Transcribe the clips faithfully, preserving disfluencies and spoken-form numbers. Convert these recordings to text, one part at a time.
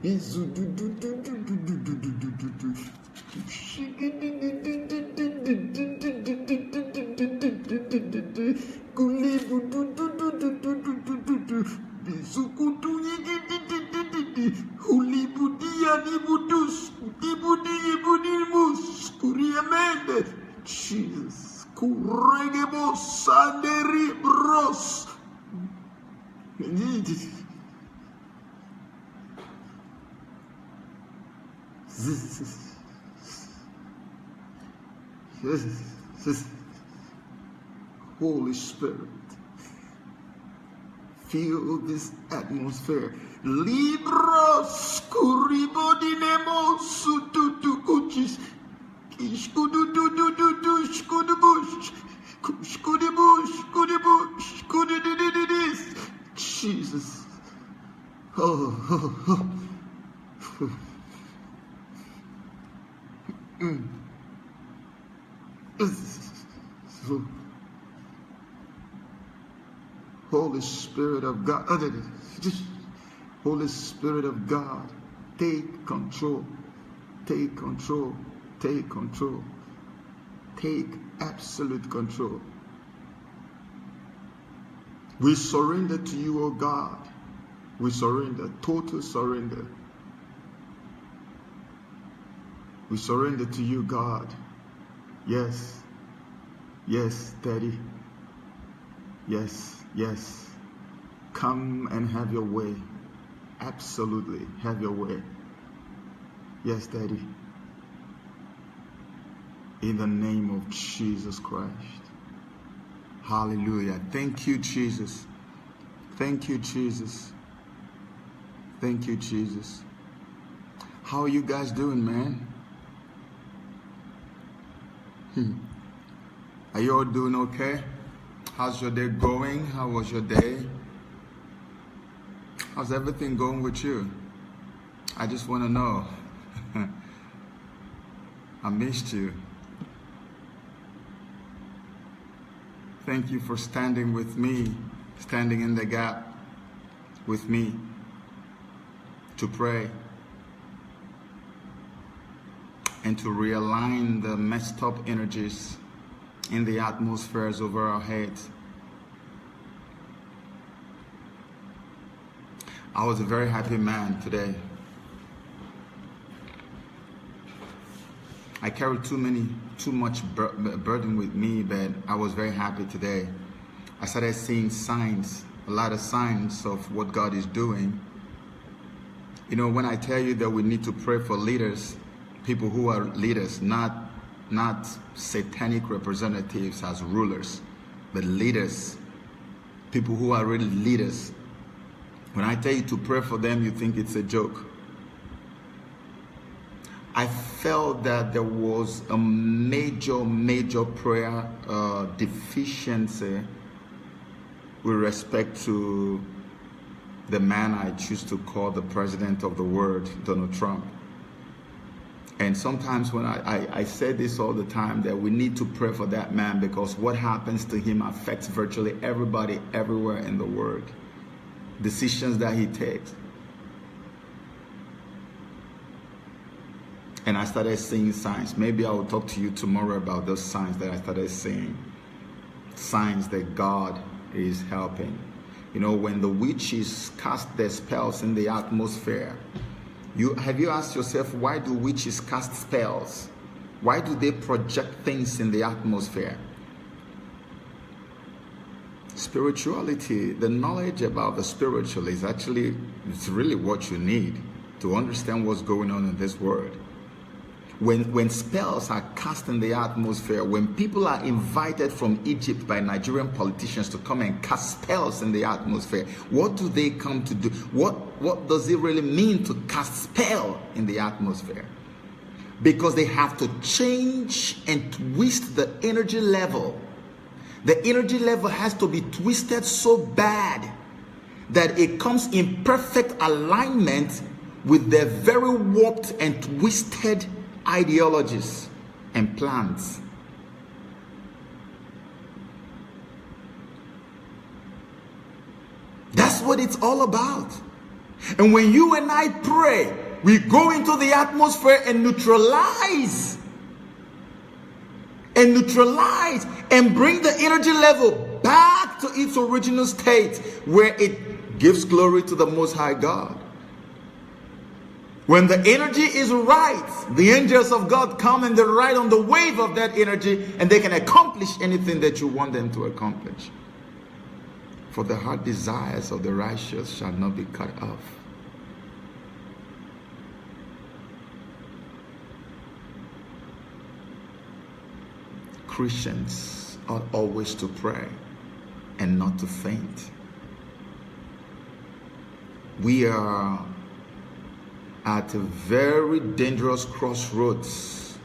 Bizu du du du du du du du du du du du. Kulibu du du du du du du du du. Bizu kutu yigi di di di di di. Kulibu di ya di bu dus. Kulibu di ibu di mus. Kuriamende. Jesus. Kuregebo sanderi bros. Holy Spirit, fill this atmosphere. Libros kuribodinemos sututukuchis. Ishkudududududu, shkudubush, shkudibush, shkudibush, shkudididididis. Jesus. Oh, oh, oh. Mm. Holy Spirit of God. Holy Spirit of God, take control. Take control. Take control. Take absolute control. We surrender to you, O God. We surrender. Total surrender. We surrender to you, God. Yes. Yes, Daddy. Yes, yes. Come and have your way. Absolutely, have your way. Yes, Daddy. In the name of Jesus Christ. Hallelujah. Thank you, Jesus. Thank you, Jesus. Thank you, Jesus. How are you guys doing, man? Hmm. Are you all doing okay? How's your day going? How was your day? How's everything going with you? I just want to know. I missed you. Thank you for standing with me, standing in the gap with me to pray and to realign the messed up energies in the atmospheres over our heads. I was a very happy man today. I carried too many, too much bur- burden with me, but I was very happy today. I started seeing signs, a lot of signs of what God is doing. You know, when I tell you that we need to pray for leaders, people who are leaders, not not satanic representatives as rulers, but leaders, people who are really leaders. When I tell you to pray for them, you think it's a joke. I felt that there was a major, major prayer uh, deficiency with respect to the man I choose to call the president of the world, Donald Trump. And sometimes when I, I, I say this all the time, that we need to pray for that man, because what happens to him affects virtually everybody everywhere in the world. Decisions that he takes. And I started seeing signs. Maybe I will talk to you tomorrow about those signs that I started seeing. Signs that God is helping. You know, when the witches cast their spells in the atmosphere, you have you asked yourself, why do witches cast spells? Why do they project things in the atmosphere? Spirituality, the knowledge about the spiritual is actually, it's really what you need to understand what's going on in this world. When, when spells are cast in the atmosphere, when people are invited from Egypt by Nigerian politicians to come and cast spells in the atmosphere, what do they come to do? What, what does it really mean to cast spell in the atmosphere? Because they have to change and twist the energy level. The energy level has to be twisted so bad that it comes in perfect alignment with their very warped and twisted ideologies and plans. what it's all about. And when you and I pray, we go into the atmosphere and neutralize and neutralize and bring the energy level back to its original state where it gives glory to the Most High God. When the energy is right, the angels of God come and they ride on the wave of that energy, and they can accomplish anything that you want them to accomplish. For the heart desires of the righteous shall not be cut off. Christians ought always to pray and not to faint. We are at a very dangerous crossroads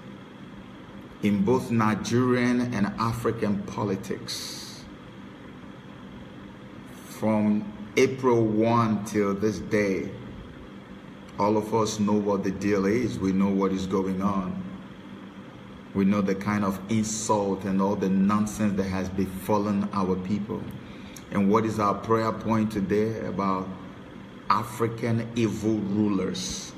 in both Nigerian and African politics. From April one till this day, all of us know what the deal is. We know what is going on. We know the kind of insult and all the nonsense that has befallen our people. And what is our prayer point today about African evil rulers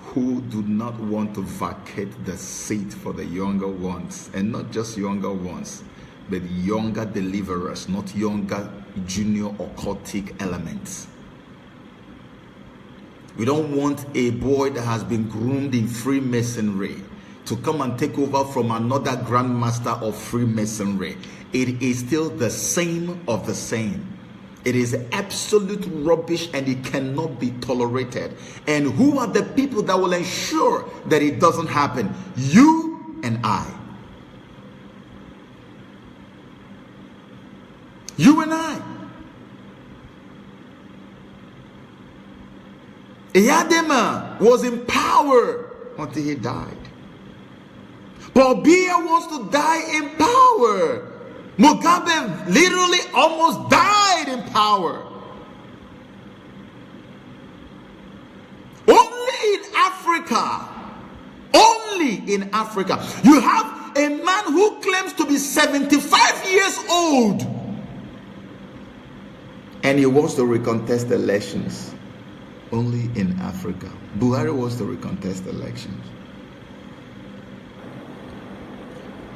who do not want to vacate the seat for the younger ones, and not just younger ones, but younger deliverers, not younger junior occultic elements. We don't want a boy that has been groomed in Freemasonry to come and take over from another grandmaster of Freemasonry. It is still the same of the same. It is absolute rubbish and it cannot be tolerated. And who are the people that will ensure that it doesn't happen? You and I. You and I. Eyadema was in power until he died. Paul Biya wants to die in power. Mugabe literally almost died in power. Only in Africa, only in Africa, you have a man who claims to be seventy-five years old and he wants to recontest elections. Only in Africa. Buhari wants to recontest elections.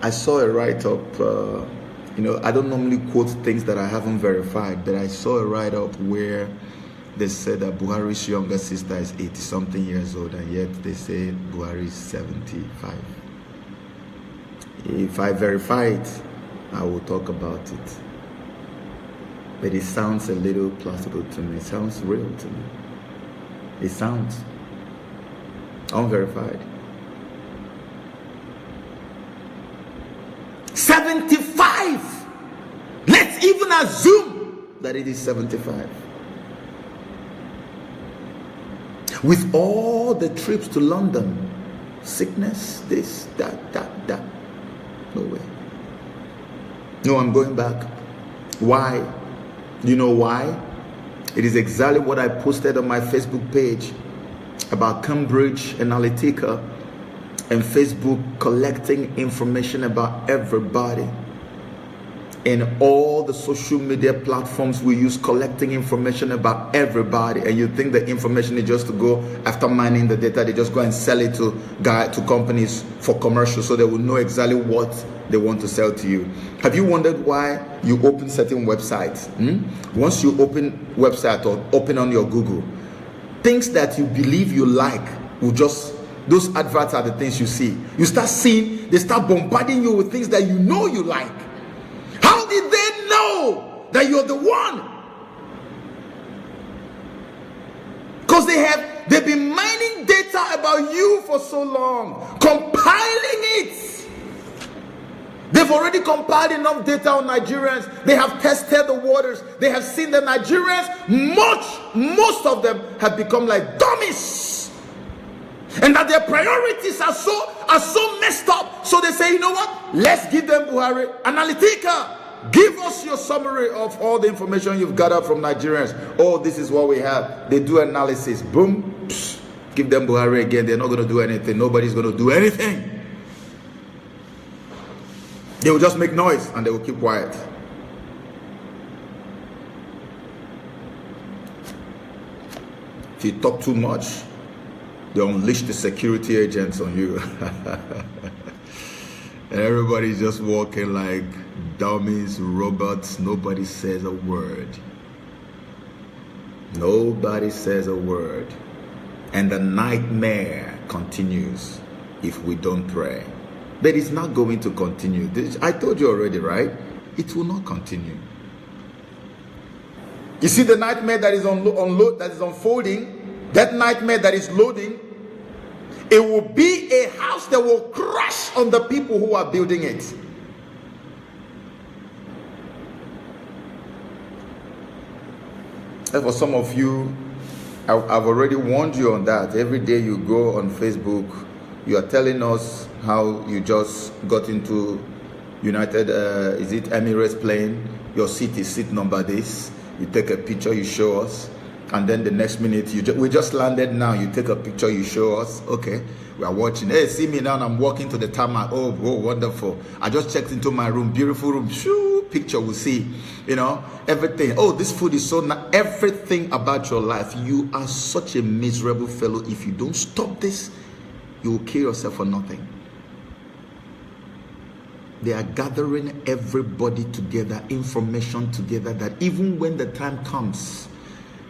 I saw a write up. Uh, you know, I don't normally quote things that I haven't verified, but I saw a write up where they said that Buhari's younger sister is eighty something years old, and yet they say Buhari is seventy-five. If I verify it, I will talk about it. But it sounds a little plausible to me. It sounds real to me. It sounds unverified. seventy-five. Let's even assume that it is seventy-five. With all the trips to London, sickness, this, that, that, that. No way. No, I'm going back. Why? You know why? It is exactly what I posted on my Facebook page about Cambridge Analytica and Facebook collecting information about everybody. And all the social media platforms we use collecting information about everybody, and you think the information is just to go after mining the data, they just go and sell it to guy to companies for commercial, so they will know exactly what they want to sell to you. Have you wondered why you open certain websites? Hmm? Once you open website or open on your Google, things that you believe you like will just, those adverts are the things you see. You start seeing, they start bombarding you with things that you know you like. How did they know that you're the one? Because they have, they've been mining data about you for so long, compiling it. They've already compiled enough data on Nigerians. They have tested the waters. They have seen the Nigerians. Much, most of them have become like dummies. And that their priorities are so, are so messed up. So they say, you know what? Let's give them Buhari Analytica. Give us your summary of all the information you've gathered from Nigerians. Oh, this is what we have. They do analysis. Boom. Psst. Give them Buhari again. They're not going to do anything. Nobody's going to do anything. They will just make noise and they will keep quiet. You talk too much, they unleash the security agents on you. And everybody's just walking like dummies, robots. Nobody says a word. Nobody says a word. And the nightmare continues if we don't pray. But it's not going to continue. This, I told you already, right? It will not continue. You see the nightmare that is on, on that is unfolding, that nightmare that is loading, it will be a house that will crash on the people who are building it. And for some of you, I, I've already warned you on that. Every day you go on Facebook, you are telling us how you just got into United, uh, is it Emirates plane? Your seat is seat number this. You take a picture, you show us, and then the next minute, you ju- we just landed now. You take a picture, you show us. Okay, we are watching. Hey, see me now. I'm walking to the tarmac. Oh, oh, wonderful! I just checked into my room. Beautiful room. Shoo, picture we see. You know everything. Oh, this food is so nice. Everything about your life. You are such a miserable fellow. If you don't stop this, you will kill yourself for nothing. They are gathering everybody together, information together, that even when the time comes,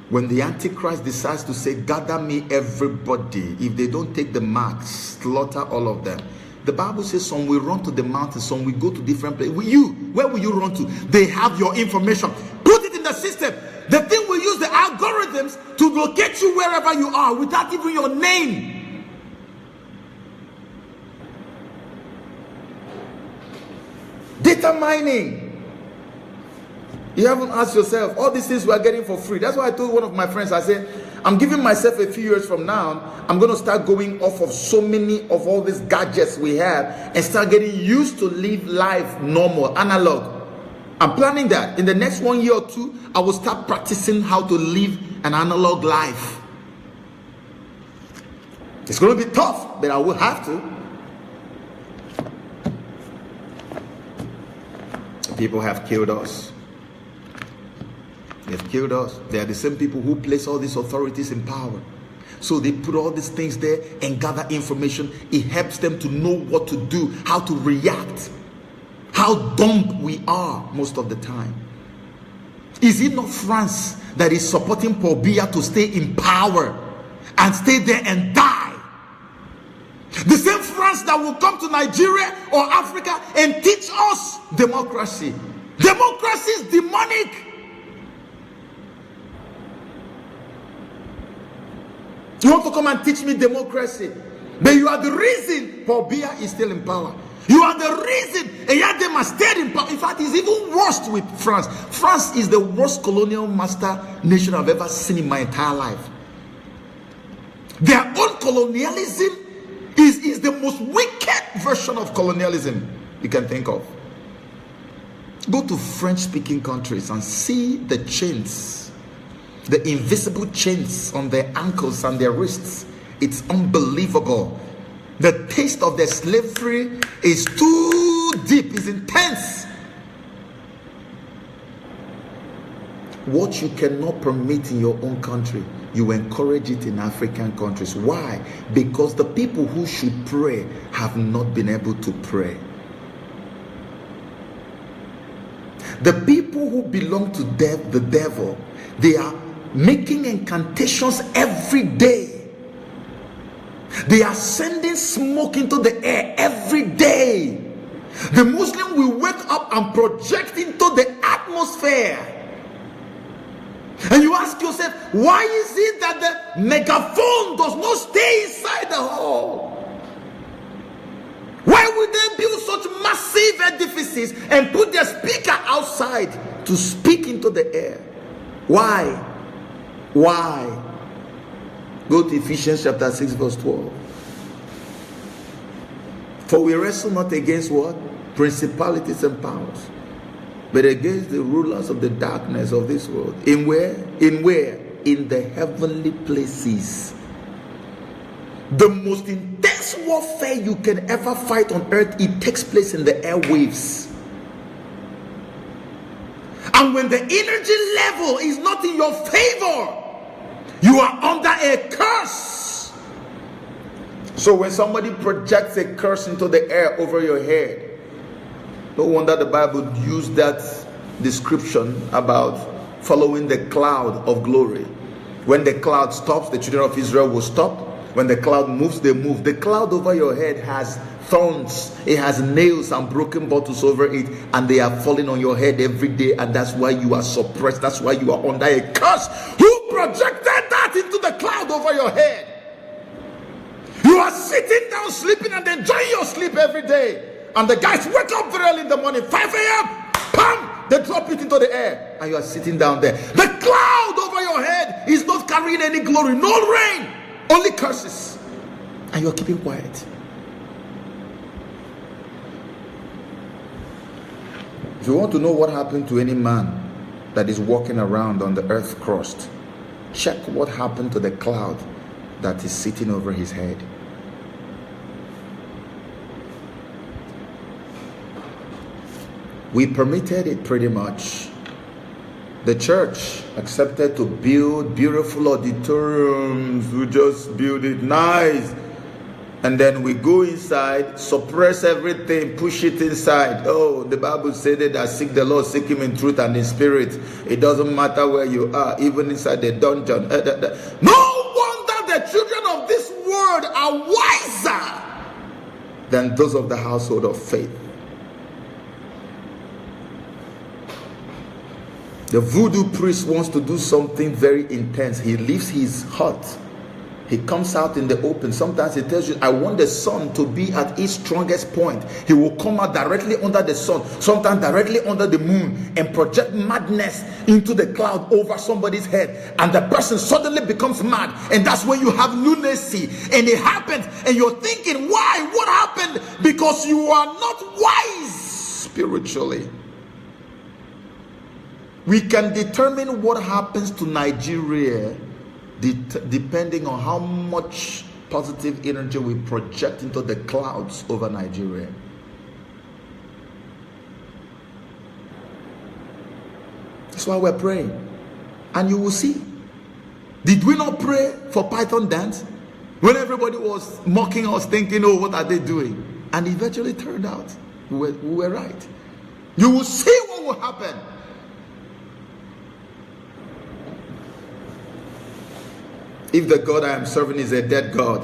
when the Antichrist decides to say, "Gather me, everybody," if they don't take the mark, slaughter all of them. The Bible says some will run to the mountains, some will go to different places. Will you, where will you run to? They have your information. Put it in the system. The thing will use the algorithms to locate you wherever you are without even your name. Data mining. You haven't asked yourself, all these things we are getting for free. That's why I told one of my friends, I said, "I'm giving myself a few years from now, I'm going to start going off of so many of all these gadgets we have and start getting used to live life normal, analog." I'm planning that in the next one year or two, I will start practicing how to live an analog life. It's going to be tough, but I will have to. People have killed us. They've killed us. They are the same people who place all these authorities in power. So they put all these things there and gather information. It helps them to know what to do, how to react, how dumb we are most of the time. Is it not France that is supporting Paul Biya to stay in power and stay there and die? The same France that will come to Nigeria or Africa and teach us democracy. Democracy is demonic. You want to come and teach me democracy, but you are the reason Paul Biya is still in power. You are the reason Eyadema stayed in power. In fact, it's even worse with France. France is the worst colonial master nation I've ever seen in my entire life. Their own colonialism is, is the most wicked version of colonialism you can think of. Go to French-speaking countries and see the chains, the invisible chains on their ankles and their wrists. It's unbelievable. The taste of their slavery is too deep, it's intense. What you cannot permit in your own country, you encourage it in African countries. Why? Because the people who should pray have not been able to pray. The people who belong to dev- the devil, they are making incantations every day. They are sending smoke into the air every day. The Muslim will wake up and project into the atmosphere. And you ask yourself, why is it that the megaphone does not stay inside the hall? Why would they build such massive edifices and put their speaker outside to speak into the air? Why? Why? Go to Ephesians chapter six, verse twelve. For we wrestle not against what? Principalities and powers, but against the rulers of the darkness of this world. In where? In where? In the heavenly places. The most intense warfare you can ever fight on earth, it takes place in the airwaves. And when the energy level is not in your favor, You are under a curse. So when somebody projects a curse into the air over your head, no wonder the Bible used that description about following the cloud of glory. When the cloud stops, the children of Israel will stop. When the cloud moves, they move. The cloud over your head has thorns, it has nails and broken bottles over it, and they are falling on your head every day, and that's why you are suppressed. That's why you are under a curse. Who projected that into the cloud over your head? You are sitting down, sleeping, and enjoying your sleep every day. And the guys wake up very early in the morning, five a m, pam, they drop it into the air, and you are sitting down there. The cloud over your head is not carrying any glory, no rain, only curses. And you are keeping quiet. If you want to know what happened to any man that is walking around on the earth crust, check what happened to the cloud that is sitting over his head. We permitted it pretty much. The church accepted to build beautiful auditoriums. We just build it nice. And then we go inside, suppress everything, push it inside. Oh, the Bible said that seek the Lord, seek him in truth and in spirit. It doesn't matter where you are, even inside the dungeon. Uh, the, the, no wonder the children of this world are wiser than those of the household of faith. The voodoo priest wants to do something very intense. He leaves his hut. He comes out in the open. Sometimes he tells you, "I want the sun to be at its strongest point." He will come out directly under the sun, sometimes directly under the moon, and project madness into the cloud over somebody's head. And the person suddenly becomes mad. And that's when you have lunacy. And it happens. And you're thinking, "Why? What happened?" Because you are not wise spiritually. We can determine what happens to Nigeria det- depending on how much positive energy we project into the clouds over Nigeria. That's why we're praying. And you will see. Did we not pray for Python dance? When everybody was mocking us, thinking, "Oh, what are they doing?" And eventually turned out we were, we were right. You will see what will happen. If the God I am serving is a dead God,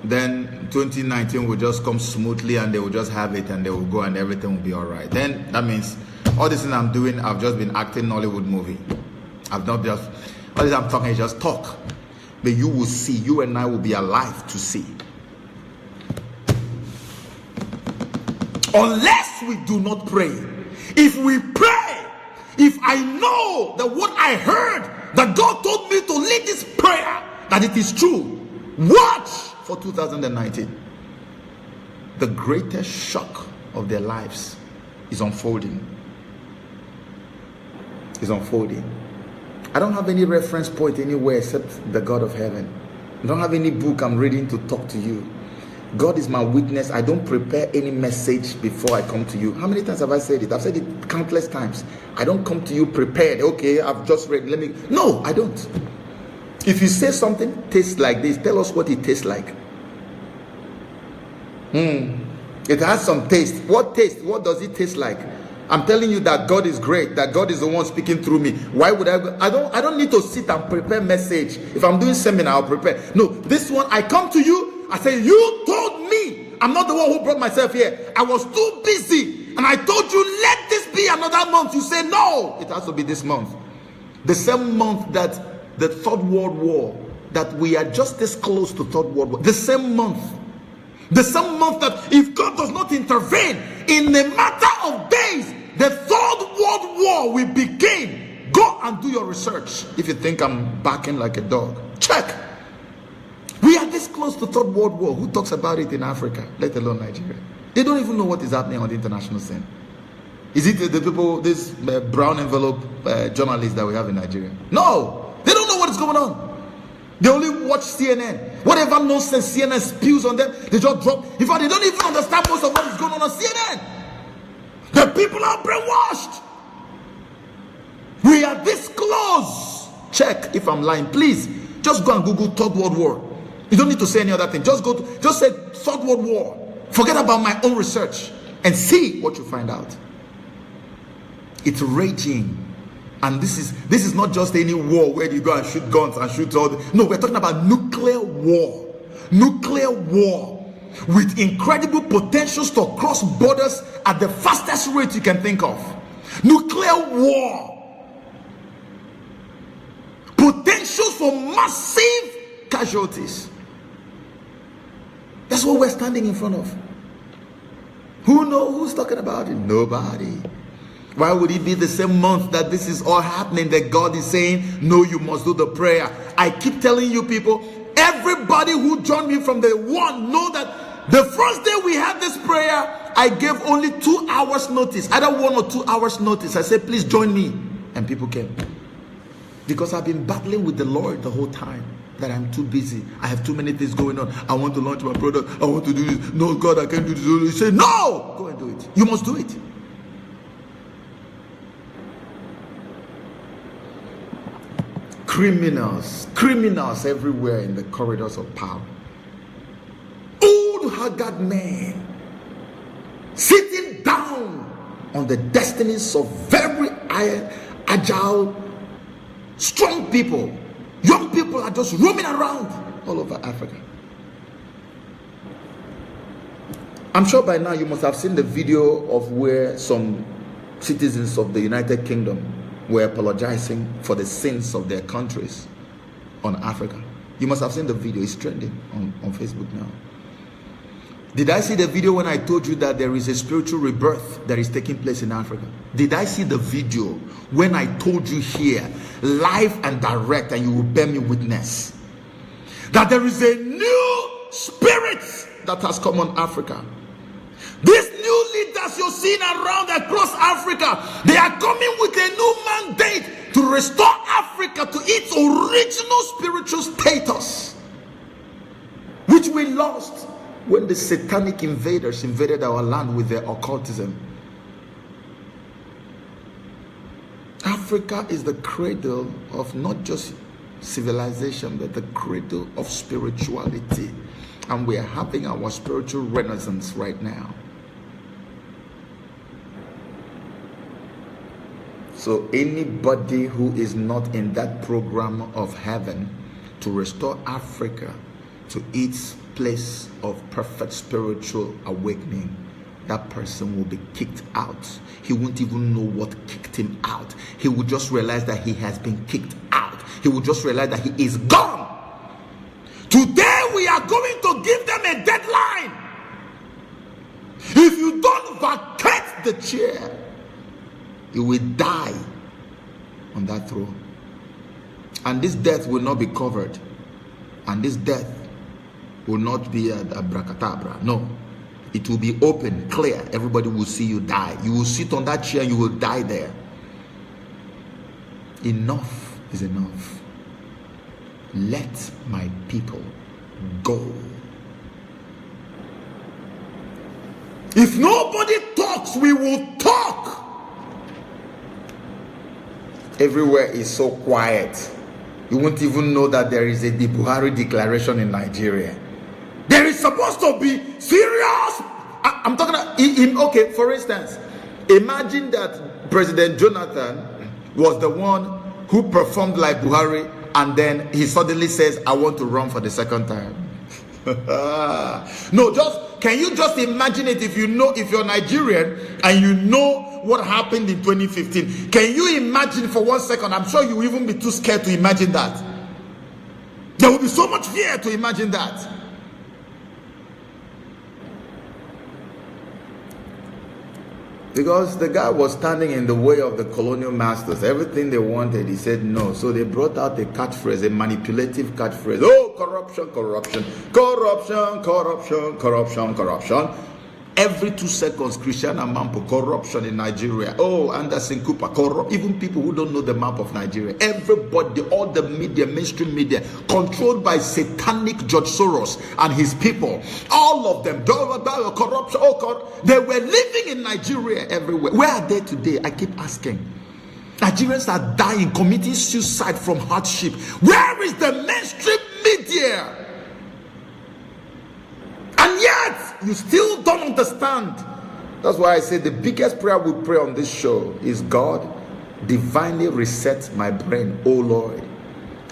then twenty nineteen will just come smoothly and they will just have it and they will go and everything will be all right. Then that means all this thing I'm doing, I've just been acting Nollywood movie. I've not just, all this I'm talking is just talk. But you will see, you and I will be alive to see. Unless we do not pray. If we pray, if I know that what I heard, that God told me to lead this prayer, that it is true, watch for two thousand nineteen. The greatest shock of their lives is unfolding. Is unfolding. I don't have any reference point anywhere except the God of heaven. I don't have any book I'm reading to talk to you. God is my witness. I don't prepare any message before I come to you. How many times have I said it? I've said it countless times. I don't come to you prepared. "Okay, I've just read. Let me." No, I don't. If you say something tastes like this, tell us what it tastes like. Hmm. It has some taste. What taste? What does it taste like? I'm telling you that God is great, that God is the one speaking through me. Why would I go? I don't I don't need to sit and prepare message. If I'm doing seminar, I'll prepare. No, this one, I come to you, I say, "You told me." I'm not the one who brought myself here. I was too busy. And I told you, "Let this be another month." You say, "No, it has to be this month." The same month that the Third World War, that we are just this close to Third World War. The same month. The same month that if God does not intervene, in a matter of days, the Third World War will begin. Go and do your research. If you think I'm barking like a dog, check. We are this close to Third World War. Who talks about it in Africa, let alone Nigeria? They don't even know what is happening on the international scene. Is it the people, this uh, brown envelope uh, journalists that we have in Nigeria? No, they don't know what is going on. They only watch C N N. Whatever nonsense C N N spews on them, they just drop. In fact, they don't even understand most of what is going on on C N N. The people are brainwashed. We are this close. Check if I'm lying. Please, Just go and Google Third World War. You don't need to say any other thing. Just go to, just say Third World War. Forget about my own research and see what you find out. It's raging. And this is this is not just any war where you go and shoot guns and shoot all the, no, we're talking about nuclear war. Nuclear war with incredible potentials to cross borders at the fastest rate you can think of. Nuclear war. Potential for massive casualties. That's what we're standing in front of. Who know who's talking about it? Nobody. Why would it be the same month that this is all happening, that God is saying, "No, you must do the prayer"? I keep telling you people, everybody who joined me from the one know that the first day we had this prayer, I gave only two hours notice, either one or two hours notice. I said, "Please join me." And people came. Because I've been battling with the Lord the whole time that I'm too busy. I have too many things going on. I want to launch my product. I want to do this. No, God, I can't do this. He said, "No, go and do it. You must do it." Criminals, criminals everywhere in the corridors of power. Old haggard men sitting down on the destinies of very agile, strong people. Young people are just roaming around all over Africa. I'm sure by now you must have seen the video of where some citizens of the United Kingdom were apologizing for the sins of their countries on Africa. You must have seen the video. It's trending on, on Facebook now. Did I see the video when I told you that there is a spiritual rebirth that is taking place in Africa? Did I see the video when I told you here, live and direct, and you will bear me witness, that there is a new spirit that has come on Africa? These new leaders you're seeing around across Africa, they are coming with a new mandate to restore Africa to its original spiritual status, which we lost when the satanic invaders invaded our land with their occultism. Africa is the cradle of not just civilization, but the cradle of spirituality. And we are having our spiritual renaissance right now. So anybody who is not in that program of heaven to restore Africa to its place of perfect spiritual awakening, that person will be kicked out. He won't even know what kicked him out. He will just realize that he has been kicked out. He will just realize that he is gone. Today we are going to give them a deadline. If you don't vacate the chair, you will die on that throne. And this death will not be covered. And this death will not be a abracadabra. No. It will be open, clear. Everybody will see you die. You will sit on that chair, you will die there. Enough is enough. Let my people go. If nobody talks, we will talk. Everywhere is so quiet. You won't even know that there is a Buhari declaration in Nigeria. There is supposed to be serious. I, I'm talking about, okay, for instance, imagine that President Jonathan was the one who performed like Buhari, and then he suddenly says, "I want to run for the second time." No, just, can you just imagine it? If you know, if you're Nigerian and you know what happened in twenty fifteen, can you imagine for one second? I'm sure you will even be too scared to imagine that. There will be so much fear to imagine that. Because the guy was standing in the way of the colonial masters. Everything they wanted, he said no. So they brought out a catchphrase, a manipulative catchphrase. "Oh, corruption, corruption, corruption, corruption, corruption, corruption." Every two seconds, Christiana Mampo, "Corruption in Nigeria. Oh, Anderson Cooper, corrupt." Even people who don't know the map of Nigeria, everybody, all the media, mainstream media, controlled by satanic George Soros and his people, all of them, dollar, dollar, corruption, oh, cor- they were living in Nigeria everywhere. Where are they today? I keep asking. Nigerians are dying, committing suicide from hardship. Where is the mainstream media? And yet, you still don't understand. That's why I say the biggest prayer we pray on this show is, "God, divinely reset my brain, oh Lord."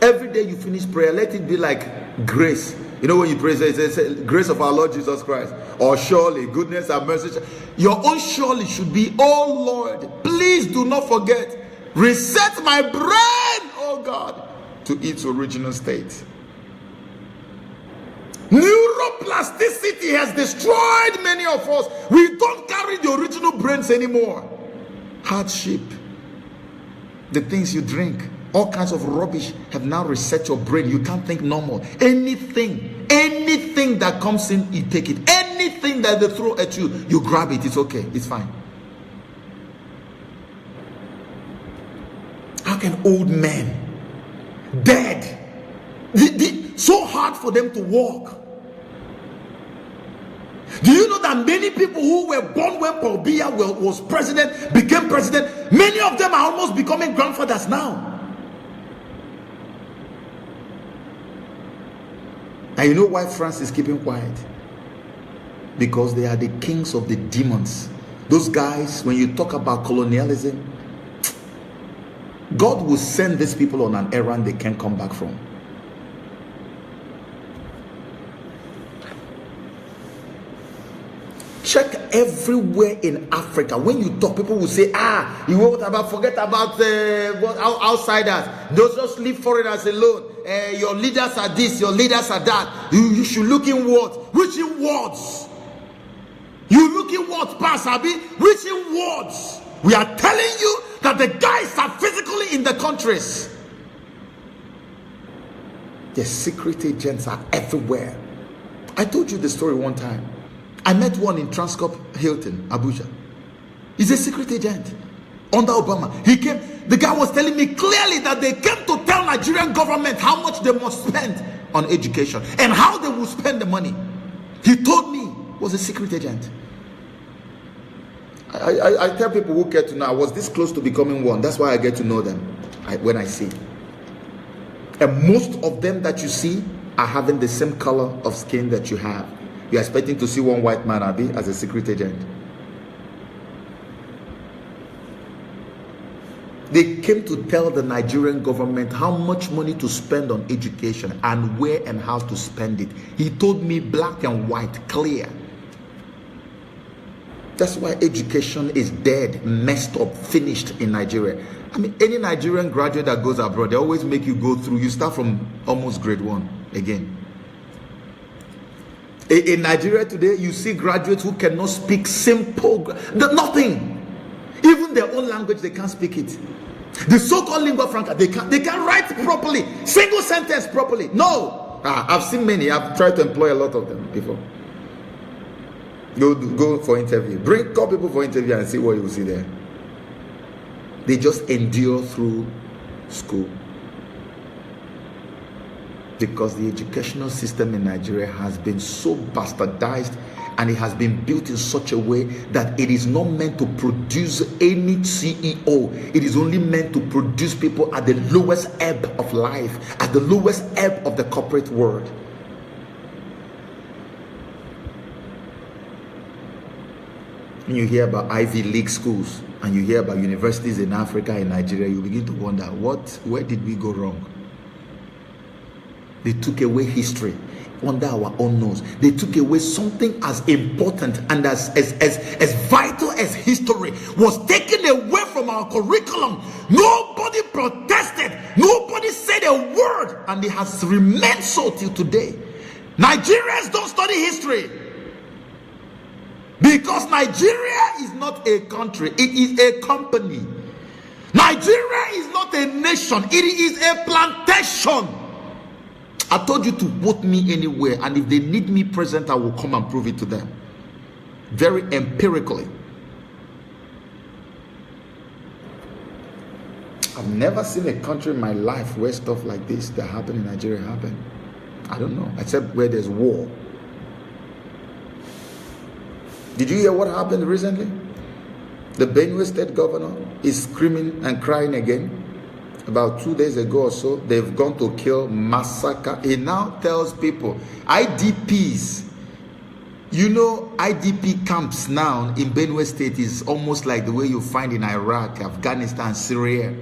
Every day you finish prayer, let it be like grace. You know, when you pray, say, say, say, "Grace of our Lord Jesus Christ," or "Surely goodness and mercy." Your own "surely" should be, "Oh Lord, please do not forget. Reset my brain, oh God, to its original state." Neuroplasticity has destroyed many of us. We don't carry the original brains anymore. Hardship, the things you drink, all kinds of rubbish have now reset your brain. You can't think normal. Anything, anything that comes in, you take it. Anything that they throw at you, you grab it. It's okay. It's fine. How can old men, dead, the, the, so hard for them to walk? Do you know that many people who were born when Paul Biya wa-, was president, became president, many of them are almost becoming grandfathers now? And you know why France is keeping quiet? Because they are the kings of the demons. Those guys, when you talk about colonialism, God will send these people on an errand they can't come back from. Check everywhere in Africa. When you talk, people will say, "Ah, you, what about, forget about, uh, what, out-, outsiders. Those, just leave foreigners alone. Uh, your leaders are this, your leaders are that. You, you should look inward." Which inwards? You look inward pass, abi? Which inwards? We are telling you that the guys are physically in the countries. The secret agents are everywhere. I told you the story one time. I met one in Transcorp Hilton, Abuja. He's a secret agent under Obama. He came, the guy was telling me clearly that they came to tell Nigerian government how much they must spend on education and how they will spend the money. He told me he was a secret agent. I, I, I tell people who care to know, I was this close to becoming one. That's why I get to know them, I, when I see. And most of them that you see are having the same color of skin that you have. You're expecting to see one white man, abi, as a secret agent. They came to tell the Nigerian government how much money to spend on education and where and how to spend it. He told me black and white, clear. That's why education is dead, messed up, finished in Nigeria. I mean, any Nigerian graduate that goes abroad, they always make you go through. You start from almost grade one again. In Nigeria today, you see graduates who cannot speak simple, nothing. Even their own language, they can't speak it. The so-called lingua franca, they can't, they can't write properly, single sentence properly. No. Ah, I've seen many. I've tried to employ a lot of them before. Go, go for interview. Bring, call people for interview and see what you will see there. They just endure through school. Because the educational system in Nigeria has been so bastardized and it has been built in such a way that it is not meant to produce any C E O. It is only meant to produce people at the lowest ebb of life, at the lowest ebb of the corporate world. When you hear about Ivy League schools and you hear about universities in Africa and Nigeria, you begin to wonder, what, where did we go wrong? They took away history under our own nose. They took away something as important and as, as, as, as vital as history was taken away from our curriculum. Nobody protested. Nobody said a word. And it has remained so till today. Nigerians don't study history. Because Nigeria is not a country, it is a company. Nigeria is not a nation, it is a plantation. I told you to vote me anywhere, and if they need me present, I will come and prove it to them. Very empirically. I've never seen a country in my life where stuff like this that happened in Nigeria happened. I don't know, except where there's war. Did you hear what happened recently? The Benue State governor is screaming and crying again. About two days ago or so, they've gone to kill, massacre. He now tells people, I D Ps, you know, I D P camps now in Benue State is almost like the way you find in Iraq, Afghanistan, Syria.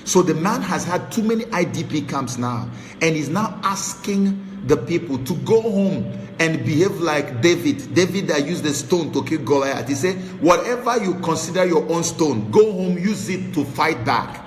So the man has had too many I D P camps now, and he's now asking the people to go home and behave like David. David that used the stone to kill Goliath. He said, whatever you consider your own stone, go home, use it to fight back.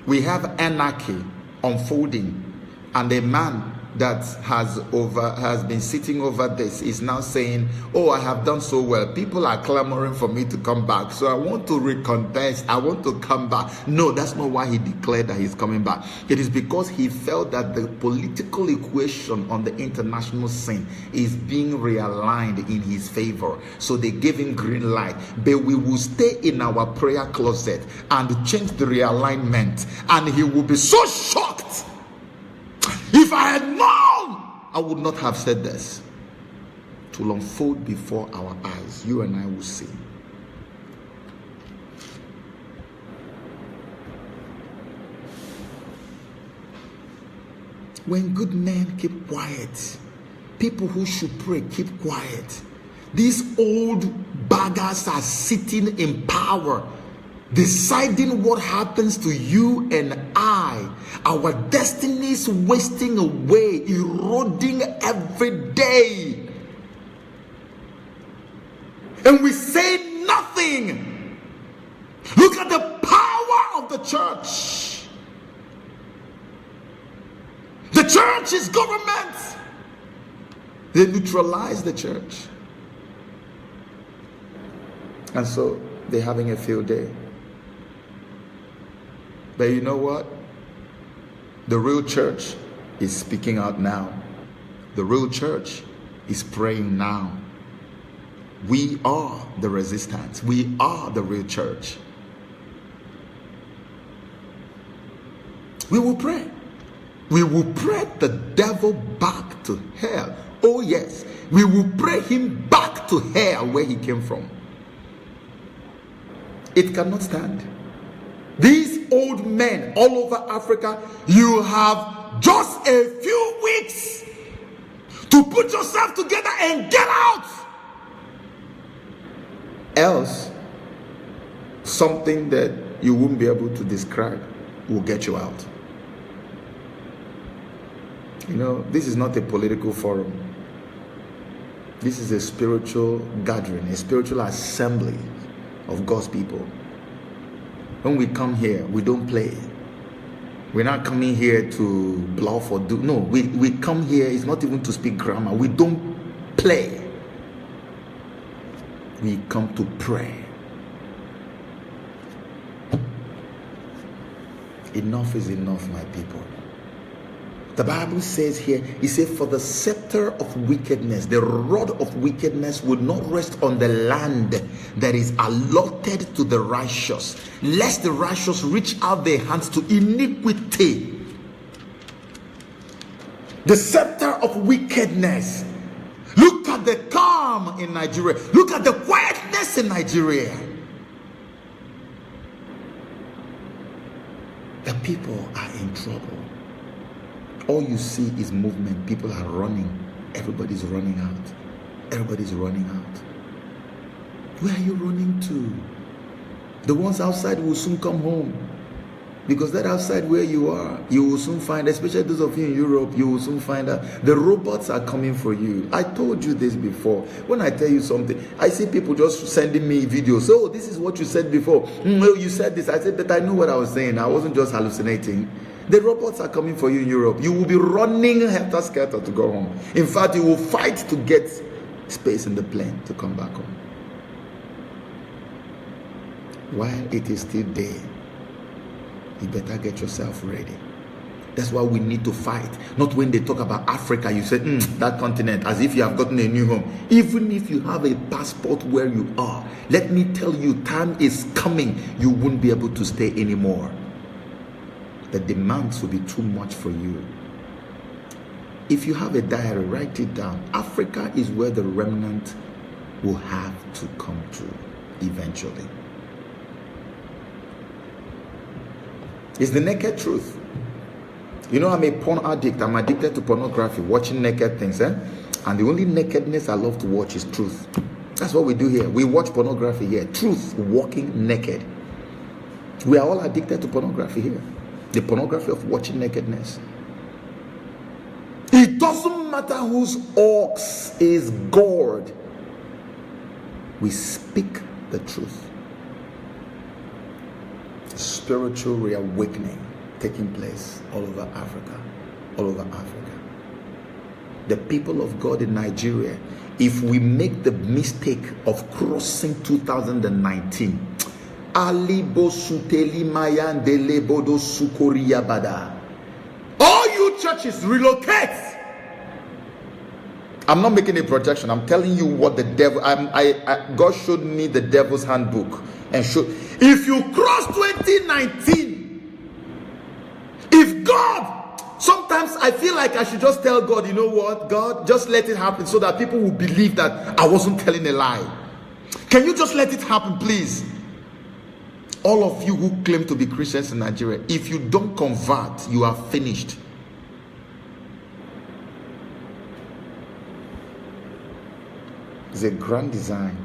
We have anarchy unfolding, and a man that has over has been sitting over this is now saying, oh, I have done so well. People are clamoring for me to come back, so I want to recompense. I want to come back. No, that's not why he declared that he's coming back. It is because he felt that the political equation on the international scene is being realigned in his favor. So they gave him green light. But we will stay in our prayer closet and change the realignment. And he will be so shocked. If I had known, I would not have said this. To unfold before our eyes, you and I will see. When good men keep quiet, people who should pray keep quiet. These old baggers are sitting in power, deciding what happens to you and I. Our destiny is wasting away, eroding every day. And we say nothing. Look at the power of the church. The church is government. They neutralize the church. And so they're having a field day. But you know what? The real church is speaking out now. The real church is praying now. We are the resistance. We are the real church. We will pray. We will pray the devil back to hell. Oh, yes. We will pray him back to hell where he came from. It cannot stand. These old men all over Africa, you have just a few weeks to put yourself together and get out. Else, something that you won't be able to describe will get you out. You know, this is not a political forum. This is a spiritual gathering, a spiritual assembly of God's people. When we come here, we don't play. We're not coming here to bluff or do, no, we, we come here, it's not even to speak grammar. We don't play. We come to pray. Enough is enough, my people. The Bible says here, it says, for the scepter of wickedness, the rod of wickedness will not rest on the land that is allotted to the righteous, lest the righteous reach out their hands to iniquity. The scepter of wickedness. Look at the calm in Nigeria. Look at the quietness in Nigeria. The people are in trouble. All you see is movement. People are running. Everybody's running out. Everybody's running out. Where are you running to? The ones outside will soon come home. Because that outside where you are, you will soon find, especially those of you in Europe, you will soon find out the robots are coming for you. I told you this before. When I tell you something, I see people just sending me videos. So, oh, this is what you said before. Mm, oh, you said this. I said, but I know what I was saying. I wasn't just hallucinating. The robots are coming for you in Europe. You will be running helter skelter to go home. In fact, you will fight to get space in the plane to come back home. While it is still day, you better get yourself ready. That's why we need to fight. Not when they talk about Africa, you say, mm, that continent, as if you have gotten a new home. Even if you have a passport where you are, let me tell you, time is coming. You won't be able to stay anymore. The demands will be too much for you. If you have a diary, write it down. Africa is where the remnant will have to come to eventually. It's the naked truth. You know, I'm a porn addict. I'm addicted to pornography, watching naked things, eh? And the only nakedness I love to watch is truth. That's what we do here. We watch pornography here. Truth walking naked. We are all addicted to pornography here. The pornography of watching nakedness. It doesn't matter whose ox is gored. We speak the truth. Spiritual reawakening taking place all over Africa. All over Africa. The people of God in Nigeria, if we make the mistake of crossing two thousand nineteen, Alibo Suteli Mayandele Bodo Sukoriabada, all you churches relocate. I'm not making a projection. I'm telling you what the devil. I'm, I, I God showed me the devil's handbook and showed. If you cross twenty nineteen, if God, sometimes I feel like I should just tell God, you know what, God, just let it happen so that people will believe that I wasn't telling a lie. Can you just let it happen, please? All of you who claim to be Christians in Nigeria, if you don't convert, you are finished. It's a grand design.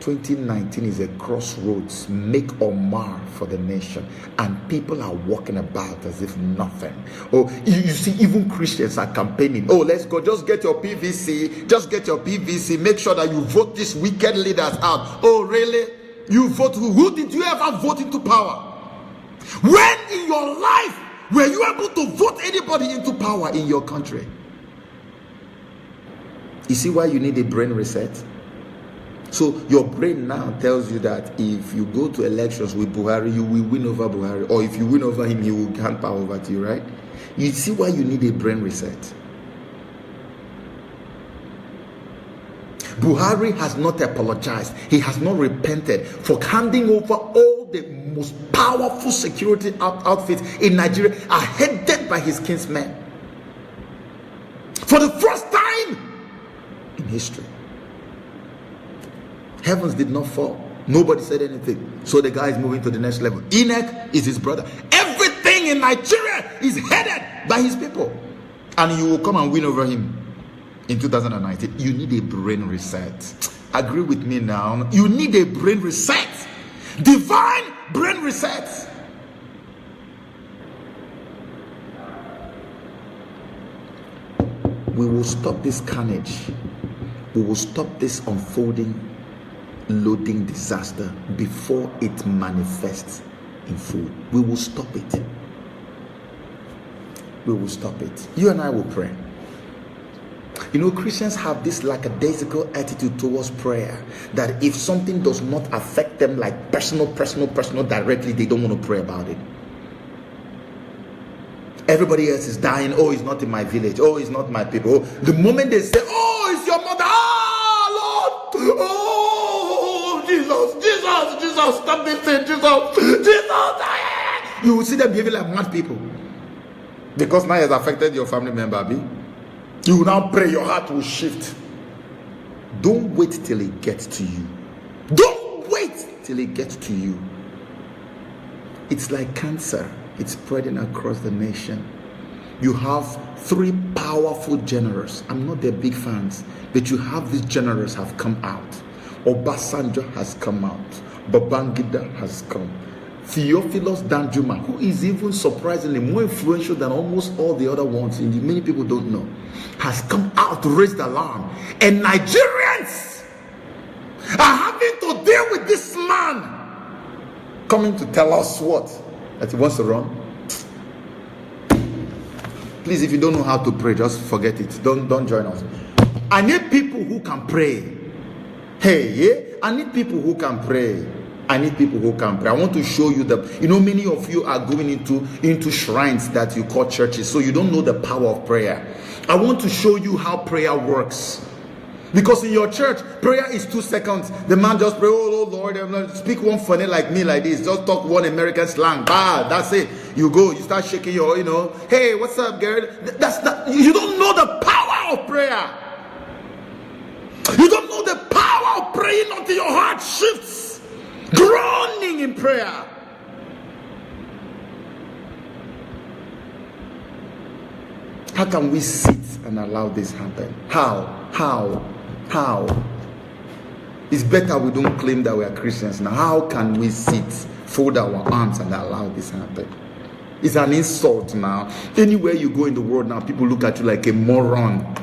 twenty nineteen is a crossroads, make or mar for the nation, and people are walking about as if nothing. Oh, you, you see, even Christians are campaigning. Oh, let's go, just get your P V C, just get your P V C, make sure that you vote these wicked leaders out. Oh, really? You vote who? Who did you ever vote into power? When in your life were you able to vote anybody into power in your country? You see why you need a brain reset? So your brain now tells you that if you go to elections with Buhari, you will win over Buhari, or if you win over him, he will hand power over to you, right? You see why you need a brain reset? Buhari has not apologized. He has not repented for handing over all the most powerful security out- outfits in Nigeria, are headed by his kinsmen. For the first time in history, heavens did not fall. Nobody said anything. So the guy is moving to the next level. INEC is his brother. Everything in Nigeria is headed by his people. And you will come and win over him in two thousand nineteen. You need a brain reset. Agree with me now. You need a brain reset. Divine brain reset. We will stop this carnage. We will stop this unfolding, loading disaster before it manifests in food. We will stop it. We will stop it. You and I will pray. You know, Christians have this lackadaisical attitude towards prayer that if something does not affect them, like personal, personal, personal, directly, they don't want to pray about it. Everybody else is dying. Oh, it's not in my village. Oh, it's not my people. Oh, the moment they say, "Oh, it's your mother," ah, Lord, oh, Jesus, Jesus, Jesus, stop this thing, Jesus, Jesus, ah. You will see them behaving like mad people because now it has affected your family member, abi? You will now pray, your heart will shift. Don't wait till it gets to you. Don't wait till it gets to you. It's like cancer, it's spreading across the nation. You have three powerful generals. I'm not their big fans, but you have these generals have come out. Obasanjo has come out. Babangida has come. Theophilus Danjuma, who is even surprisingly more influential than almost all the other ones, and many people don't know, has come out to raise the alarm. And Nigerians are having to deal with this man coming to tell us what? That he wants to run? Please, if you don't know how to pray, just forget it. Don't, don't join us. I need people who can pray. Hey, yeah? I need people who can pray. I need people who can pray. I want to show you that, you know, many of you are going into, into shrines that you call churches, so you don't know the power of prayer. I want to show you how prayer works. Because in your church, prayer is two seconds. The man just pray, "Oh, oh, Lord, I'm not-" speak one funny like me like this. Just talk one American slang. Bah, that's it. You go, you start shaking your, you know, "Hey, what's up, girl?" Th- That's not, you don't know the power of prayer. You don't know the power of praying until your heart shifts. Groaning in prayer. How can we sit and allow this happen? How? How? How? It's better we don't claim that we are Christians now. How can we sit, fold our arms, and allow this happen? It's an insult now. Anywhere you go in the world now, people look at you like a moron.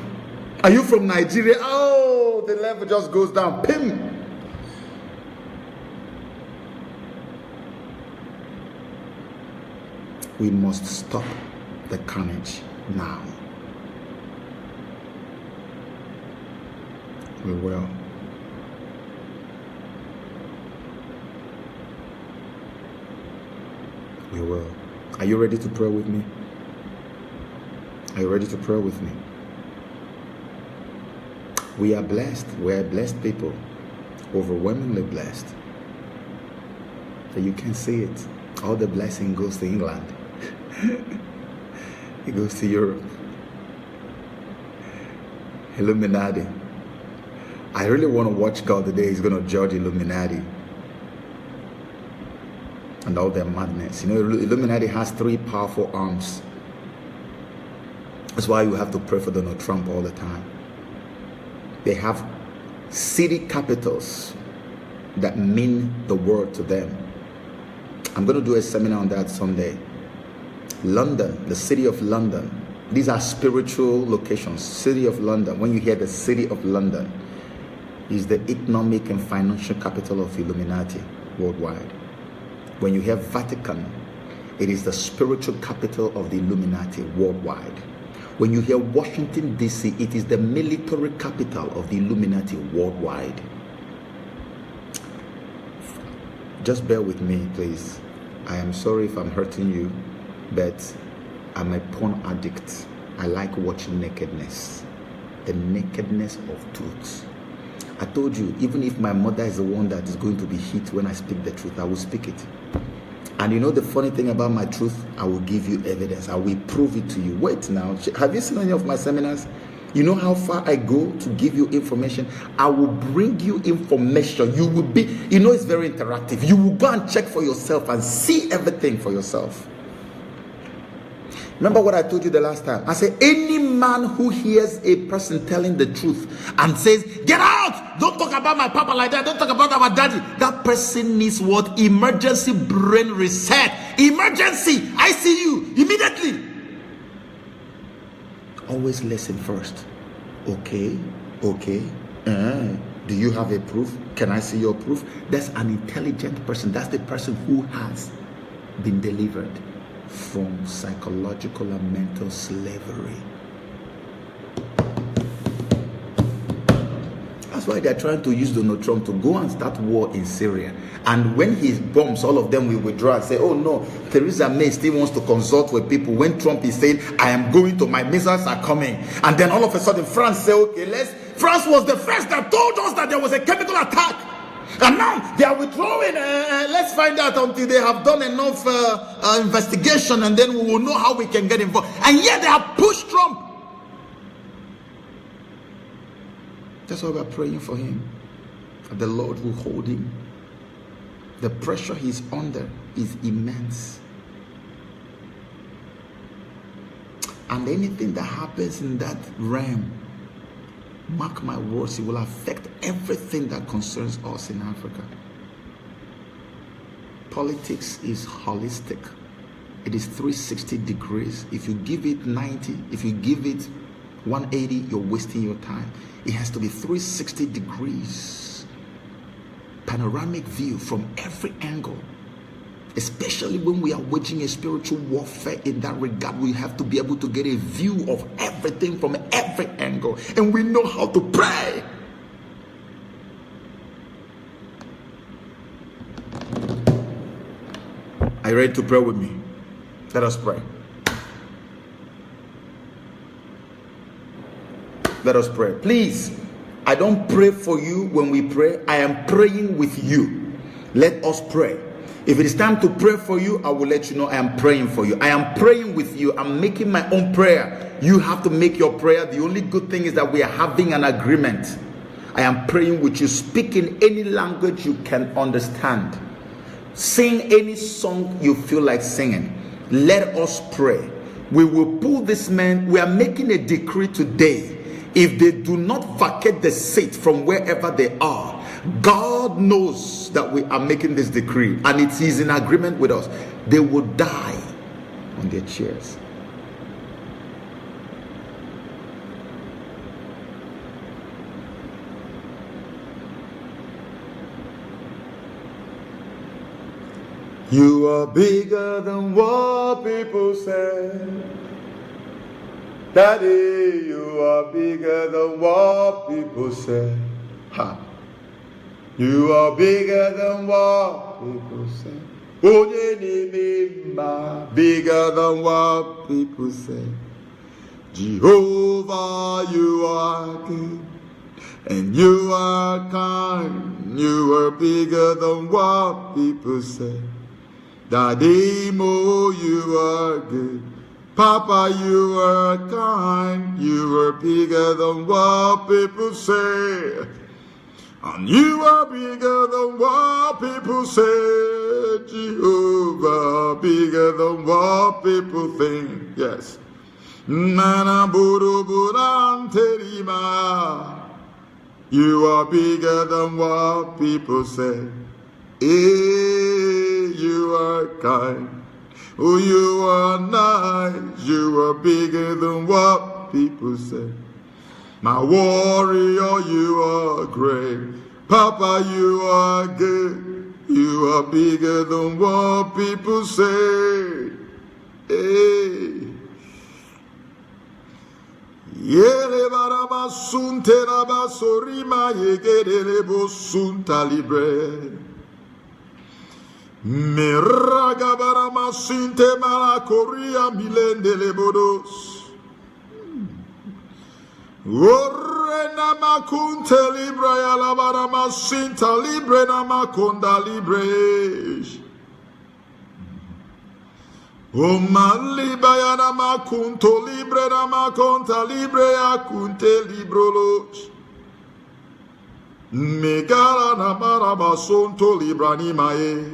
Are you from Nigeria? Oh, the level just goes down. Pim! We must stop the carnage now. We will. We will. Are you ready to pray with me? Are you ready to pray with me? We are blessed. We are blessed people. Overwhelmingly blessed. But you can see it. All the blessing goes to England. It goes to Europe. Illuminati. I really want to watch God the day he's going to judge Illuminati and all their madness. You know, Illu-, Illuminati has three powerful arms. That's why you have to pray for Donald Trump all the time. They have city capitals that mean the world to them. I'm going to do a seminar on that someday. London, the city of London. These are spiritual locations. City of London. When you hear the city of London, is the economic and financial capital of Illuminati worldwide. When you hear Vatican, it is the spiritual capital of the Illuminati worldwide. When you hear Washington, D C, it is the military capital of the Illuminati worldwide. Just bear with me, please. I am sorry if I'm hurting you, but I'm a porn addict. I like watching nakedness, the nakedness of truth. I told you, even if my mother is the one that is going to be hit when I speak the truth, I will speak it. And you know the funny thing about my truth? I will give you evidence. I will prove it to you. Wait now. Sh-, have you seen any of my seminars? You know how far I go to give you information? I will bring you information. You will be, you know, it's very interactive. You will go and check for yourself and see everything for yourself. Remember what I told you the last time? I said, any man who hears a person telling the truth and says, "Get out! Don't talk about my papa like that. Don't talk about our daddy." That person needs what? Emergency brain reset. Emergency. I C U. Immediately. Always listen first. Okay, okay. Uh, do you have a proof? Can I see your proof? That's an intelligent person. That's the person who has been delivered from psychological and mental slavery. That's why they're trying to use Donald Trump to go and start war in Syria. And when he bombs, all of them will withdraw and say, "Oh no, Theresa May still wants to consult with people." When Trump is saying, "I am going to, my missiles are coming." And then all of a sudden, France say, "Okay, let's," France was the first that told us that there was a chemical attack. And now they are withdrawing. Uh, let's find out until they have done enough uh, uh, investigation, and then we will know how we can get involved. And yet they have pushed Trump. That's why we are praying for him. The Lord will hold him. The pressure he's under is immense. And anything that happens in that realm, mark my words, it will affect everything that concerns us in Africa. Politics is holistic. It is three sixty degrees. If you give it ninety, if you give it one eighty, you're wasting your time. It has to be three sixty degrees. Panoramic view from every angle. Especially when we are waging a spiritual warfare in that regard, we have to be able to get a view of everything from every angle. And we know how to pray. Are you ready to pray with me? Let us pray. Let us pray. Please, I don't pray for you when we pray. I am praying with you. Let us pray. If it is time to pray for you, I will let you know I am praying for you. I am praying with you. I'm making my own prayer. You have to make your prayer. The only good thing is that we are having an agreement. I am praying with you. Speak in any language you can understand. Sing any song you feel like singing. Let us pray. We will pull this man. We are making a decree today. If they do not vacate the seat from wherever they are, God knows that we are making this decree, and it is in agreement with us. They will die on their chairs. You are bigger than what people say. Daddy, you are bigger than what people say. Ha. You are bigger than what people say. Onye n'ime mma, bigger than what people say. Jehovah, you are good. And you are kind, you are bigger than what people say. Daddy Mo, you are good. Papa, you are kind, you are bigger than what people say. And you are bigger than what people say. Jehovah, bigger than what people think. Yes. Nana buru buranterima. You are bigger than what people say. Hey, you are kind. Oh, you are nice. You are bigger than what people say. My warrior, you are great. Papa, you are good. You are bigger than what people say. Hey. Yele baraba sunte raba sorima yegedele bo sunta libre. Meraga barama sinte malakoria milendele bodos. Ore na makunte libra ya la barama sinta libre na makonda libre. Omaliba ya na makunto libre na makonta libre ya kunte librolos. Megara na marabasonto libra ni mae.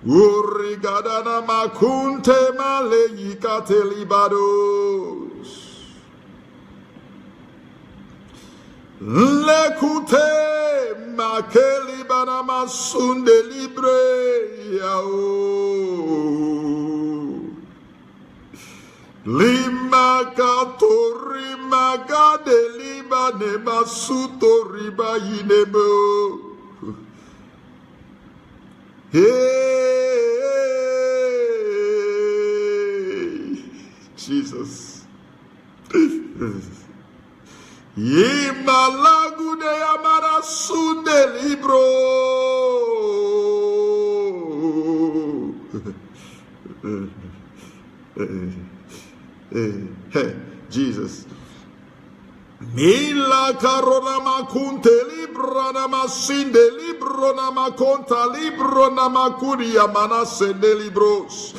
Urigada na makunte male yikate libados. Lekute makeli banama sunde libre yao. Lima katori magade liba ne masuto riba yinebo. Hey, Jesus. Yimalagude yamara sunde libro. Eh, eh, eh, Jesus. Mila karona makunte libra na masinde libro na makonta libro na makuri yamana sende libros.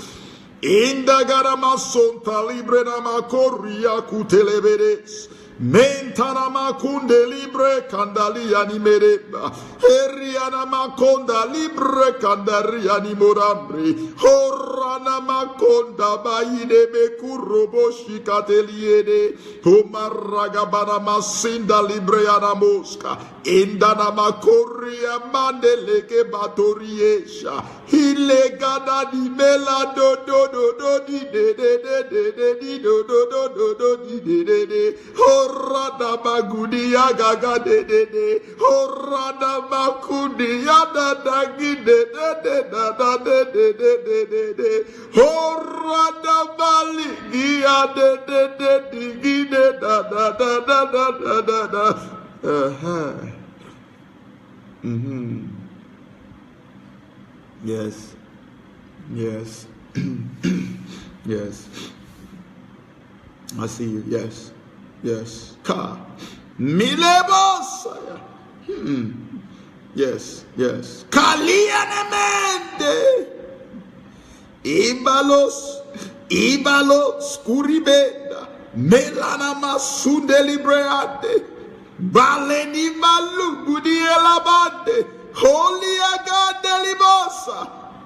Inda gara masonta libre na makori ya kuteleberes. Mentana makunde libre kandali animereba. Eriana makonda libre kandari animorambre. Horana makonda baide bekurobo shikateliede. Homaragabana masinda libre anamoska. Indana makoria mandeleke batoriesha. Ilegada di mela do do do do di de de de de de di do do do do do di de de de. Horada bagudi agaga de de de. Horada bakudi ada dagi de de de da da de de de de de de. Horada baligi ade de de digi de da da da da da da da da. Uh-huh. Mm-hmm. Yes. Yes. Yes. I see you. Yes. Yes. Ka. Milebosaya. Hmm. Yes. Yes. Kalianemende. Ibalos, ibalos kuribenda, melana masunde libreande, baleni malugu di elabande, holy agande libosa,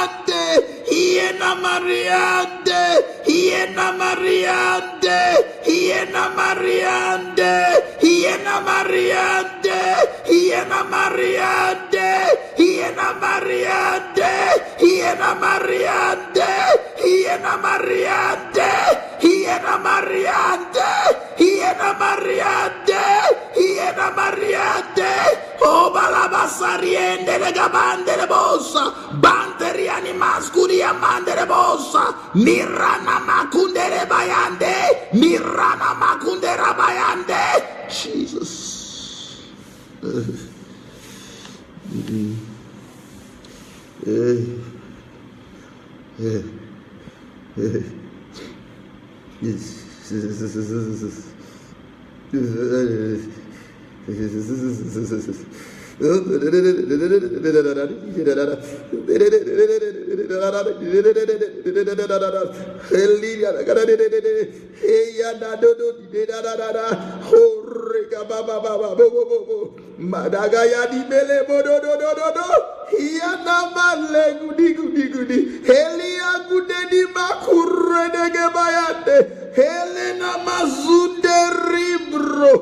Mariande, Hiena Mariande, Hiena Mariande, Hiena Mariande, Hiena Mariande, Hiena Mariande, Hiena Mariande, Hiena Mariande, Hiena Mariande, Hiena Mariande, Hiena Mariande, Hiena Mariande, Obalabasariende le gabande le bosa, Banteriani Mascuri Amande le bosa, Mirana Macundere Bayande, Mirana Macundera Bayande, Jesus. Hallelujah. Hey, ya da do do di de da da da da. Hore ka ba ba ba ba bo bo bo bo. Madaga ya di bele bo do do do do do. Hiya na male gudi gudi gudi. Helia gude di makure de ge bayande. Helena mazunde ribro.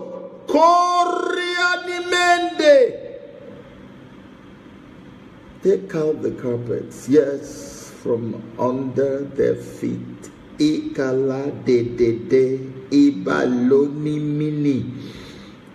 Koria ni mende. Shake out the carpets, yes, from under their feet. Ikala dedede, ibaloni mini.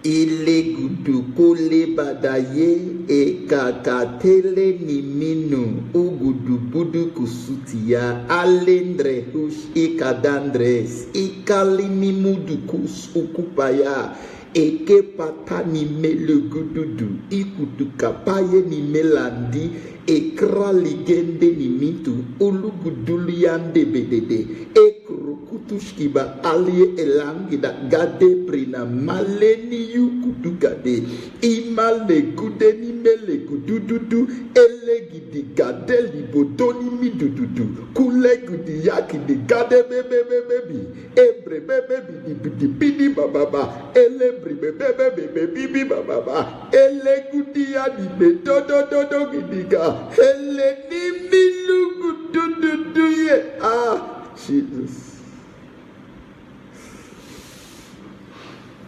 Ile gudu kule badaye, e kakatele ni minu, ugudu budu kusutia, alendre hush ikadandres, ikali ni mudu kus ukupaya, eke pata ni mele gududu, ikutu kapaye ni melandi, ekra ligende ni mitu, uluguduliande bedede, ekro kutushkiba alie elangida gade prina maleni yu kudugade, imale gude ni mele gudududu, elegidi gade libodoni midududu, kulegudi yakidi gade bebebebebi, ebre bebebidi bidi bidi bababa, elebri bebebebebe bibi bababa, elegudi ya ni be dodododo gidiga, eleni milugudududu ye. Ah, Jesus.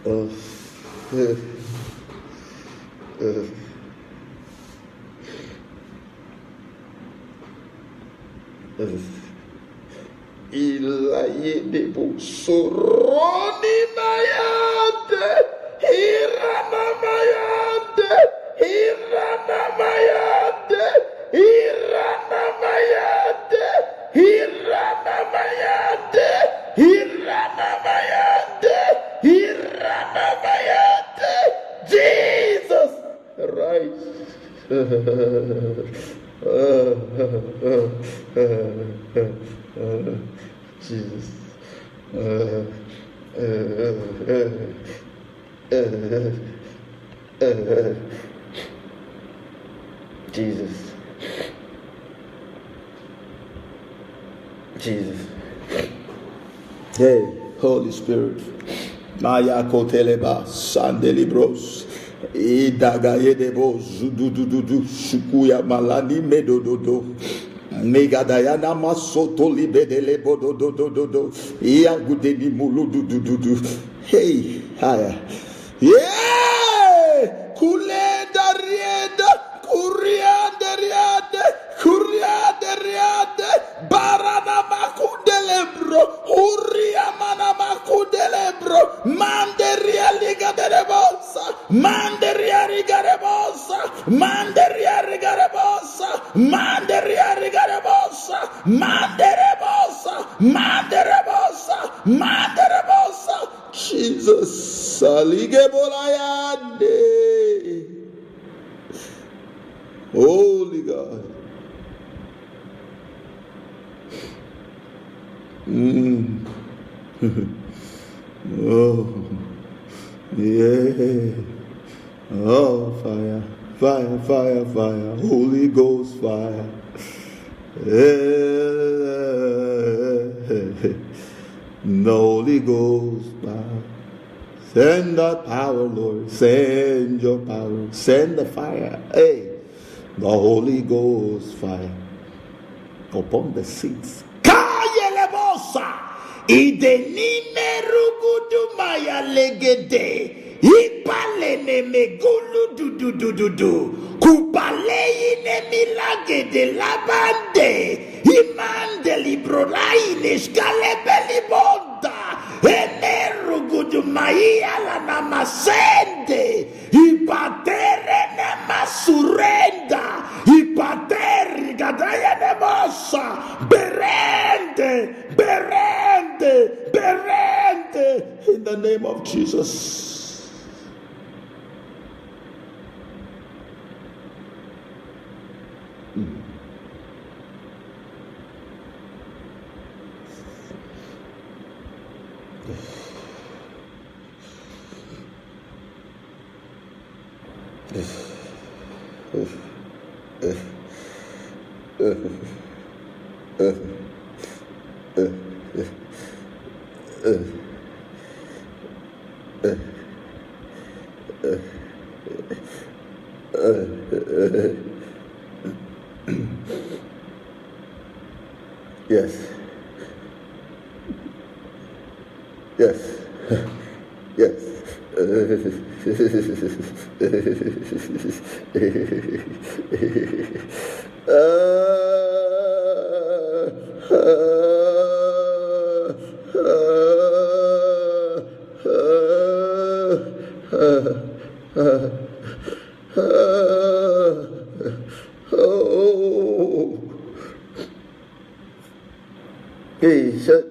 Uh, uh, uh, uh. Ilaye debo soroni mayande, hirana mayande, hirana mayande, hirana mayande, hirana mayande, hirana mayande, hirana mayande. Jesus Christ. Jesus. Jesus. Jesus. Hey, Holy Spirit. Maya koteleba sandelibros. Idagayedebo zududududu sukuya malani medododo. Megadayana masoto libedele bododododo. Iyagudeni mulududududu. Hey, higher. Yeah! Kulenda rienda, kuriande riande, kuriande riande, barana makundelebro, uria mana makundelebro, manderia liga de rebosa, manderia riga rebosa, manderia riga rebosa, manderia riga rebosa, manderebosa, manderebosa, manderebosa. Jesus, Saligebolayande. Holy God. Mm. Oh, yeah. Oh, fire, fire, fire, fire. Holy Ghost fire. Eh, the Holy Ghost fire. Send the power, Lord. Send your power. Send the fire. Hey, the Holy Ghost fire upon the seats. Kayelebosa. Idenime rugudu maya legede. Ipalene megulu dududududu. Kupaleine milagede labande. Imande libroraine shkalebelibonda. Emerugudu maia la namasende. Ipatere ne masurenda. Ipateri gadaya ne mosa. Berende, berende, berende. In the name of Jesus. Mm. Yes. Yes. Yes. Hey, shut.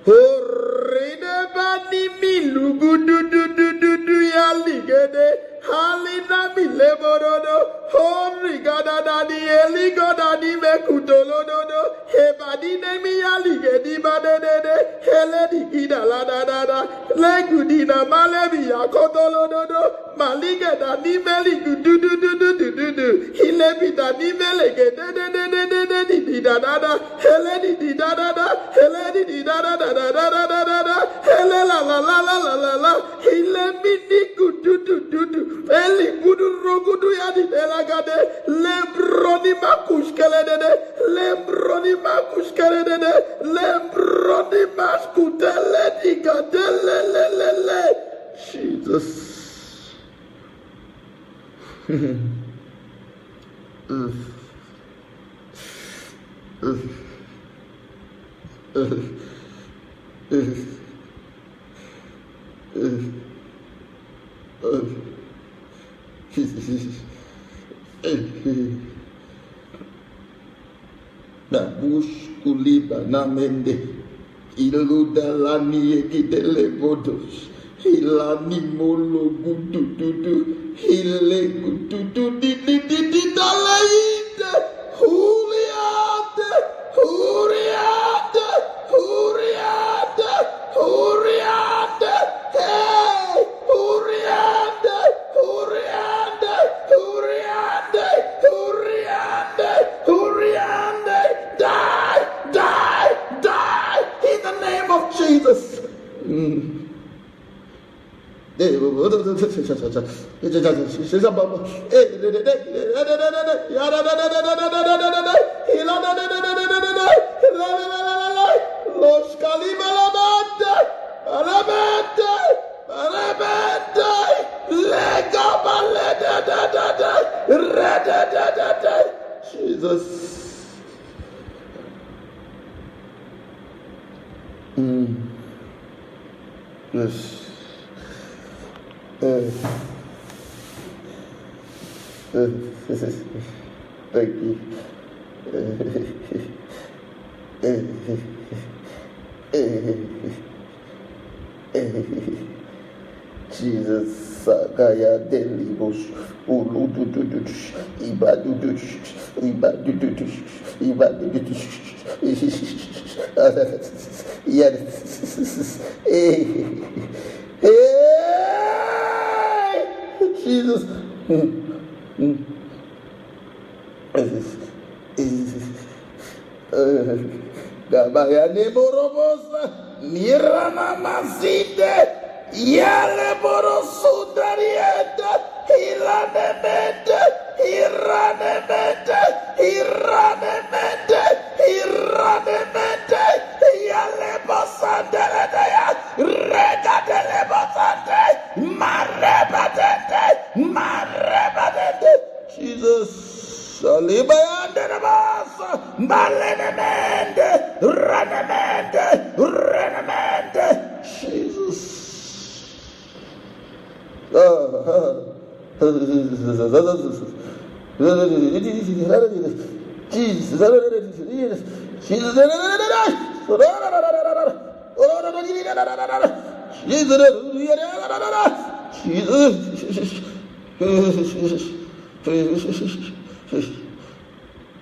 Horide bani mi lugu du du du du du ya ligede. Halina mi leborodo. Hori gada dani eli gada ni me kutolododo. He bani ne mi ya ligedi ba de de de. Hele di gida la da da da. Legudi na male mi ya kotolododo. Maligeda ni meli gu du du du du du du du. Ile bi da ni mele ge de de de de de de di di da da da. Hele di di da da da. Hele di di da da da da da da da da da. Hele la la la la la la la. Ile mi ni gu du du du du. Eli budu rogudu ya di de la ga de. Lembroni ma kushkele de de. Lembroni ma kushkele de de. Lembroni ma skutele di ga de le le le le. Jesus. Nabush kuliba namende. Iluda lani egidele bodos. Ilani molo gudududu. Ile gududu di di di di dalaide. Huriade. Huriade. Huriade. Huriande. Hey! Huriande! Huriande! Huriande! Huriande! Huriande! Die! Die! Die! In the name of Jesus! Mm. Los Kalima Lamante, Lamante, Lamante, Lega Baleda, Jesus. Mm. Yes. Eh. Eh. Thank you. Eh. Eh. Eh. Eh. Jesus, Sakaya Delibos, Uludududush, Ibadudush, Ibadudush, Ibadudush. Yes. Hey. Hey. Jesus. Gabayane morobosa, mirana masinde, yale borosudarienda, ilanemende, iranemende, iranemende, iranemende, yale bosandeledaya, regadele bosande, marebadende, marebadende. Jesus. Salibayande Rabasa. Malenemende. Renemende. Renemende. Jesus. Ah, ah. Jesus. Jesus.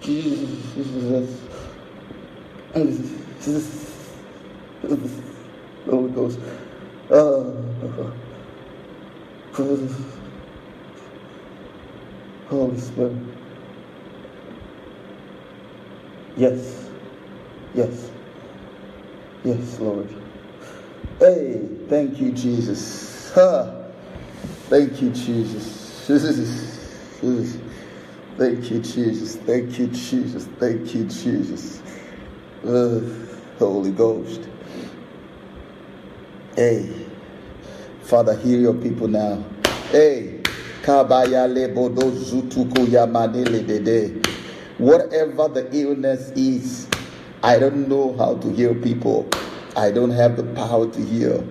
Jesus. Jesus. Jesus. Holy Ghost. Ah. Holy Spirit. Yes. Yes. Yes, Lord. Hey, thank you, Jesus. Ha. Thank you, Jesus. Thank you, Jesus. Thank you, Jesus. Thank you, Jesus. Uh, Holy Ghost. Hey, Father, heal your people now. Hey, kabaya lebodo zutuku yamane ledede. Whatever the illness is, I don't know how to heal people. I don't have the power to heal.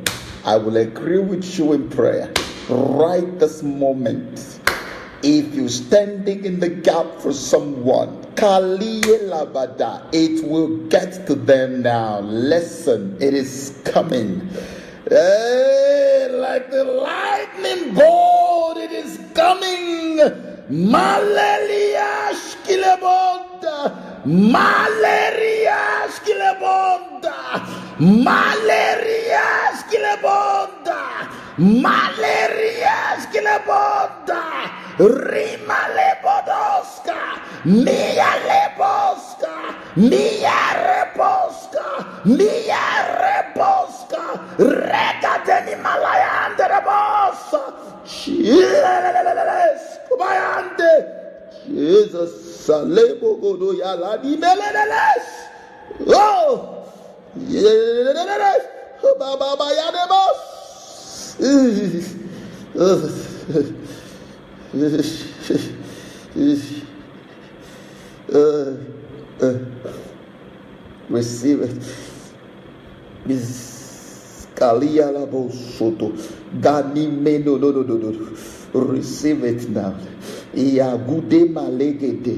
I will agree with you in prayer right this moment. If you're standing in the gap for someone, Kaliye Labada, it will get to them now. Listen, it is coming. Eh, like the lightning bolt, it is coming. Malelia shkilebonda. Maleria shkilebonda. Maleria shkilebonda. Maleria shkilebonda. Rimalebodoska. Mialeboska. Miareboska. Miareboska. Regadeni malayande rebosa. Chileles. Kubayande. Jesus. Salebo godo yala di meledeles. Oh. Yes. Baba bayademos. Uh, uh, receive it. Is Kalia Labo Soto. Gani Meno, no, no, no, no. Receive it now. Iagude Malegede.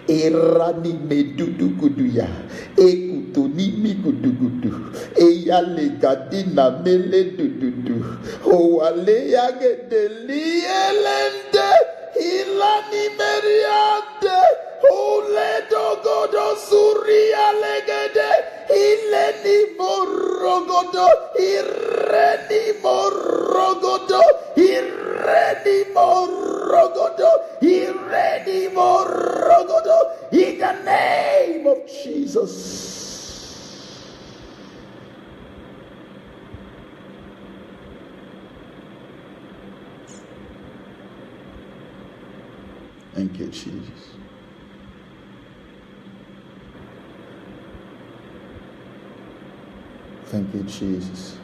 Erani Meduduguduya. Ekutuni Migudugudu. Eyale Gadina Mele Dududu. Owale Yagede Lielende. Ilani Meriande. Ule Dogodo Suria Legede. Ileni Morogodo. Ireni Morogodo. Ireni Morogodo. Ireni Morogodo. In the name of Jesus. Thank you, Jesus. Thank you, Jesus.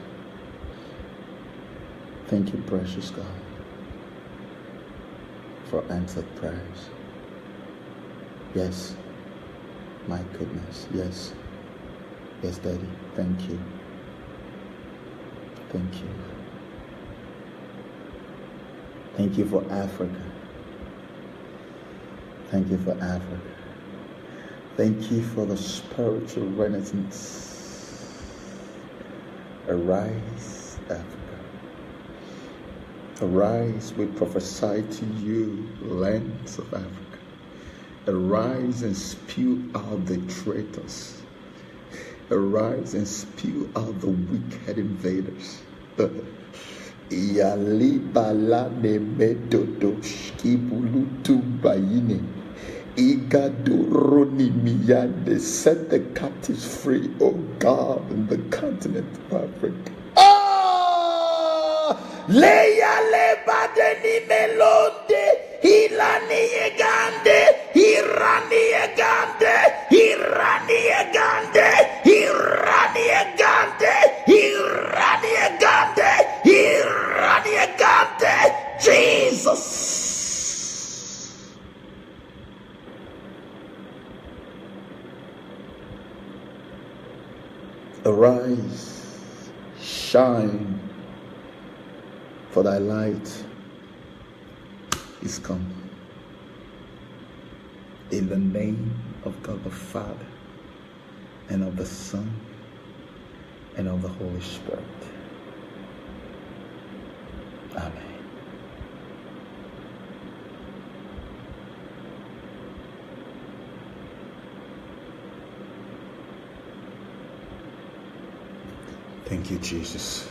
Thank you, precious God, for answered prayers. Yes. My goodness. Yes. Yes, Daddy. Thank you. Thank you. Thank you for Africa. Thank you for Africa. Thank you for the spiritual renaissance. Arise, Africa. Arise, we prophesy to you, lands of Africa. Arise and spew out the traitors. Arise and spew out the wicked invaders. Yalibala ne medodo shkibulu tumbayine. Igaduruni miyande, set the captives free, O God, in the continent of Africa. Ah! Leya lebade ni melonde. Hilani egande, Hirani egande, Hirani egande, Hirani egande, Hirani egande, Hirani egande. Jesus. Arise, shine, for thy light is come. In the name of God the Father, and of the Son, and of the Holy Spirit. Amen. Thank you, Jesus.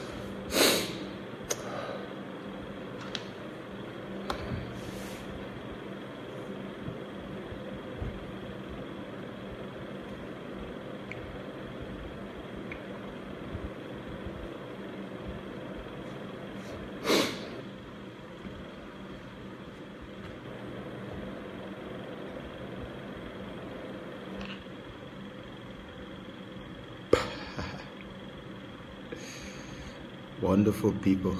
Wonderful people.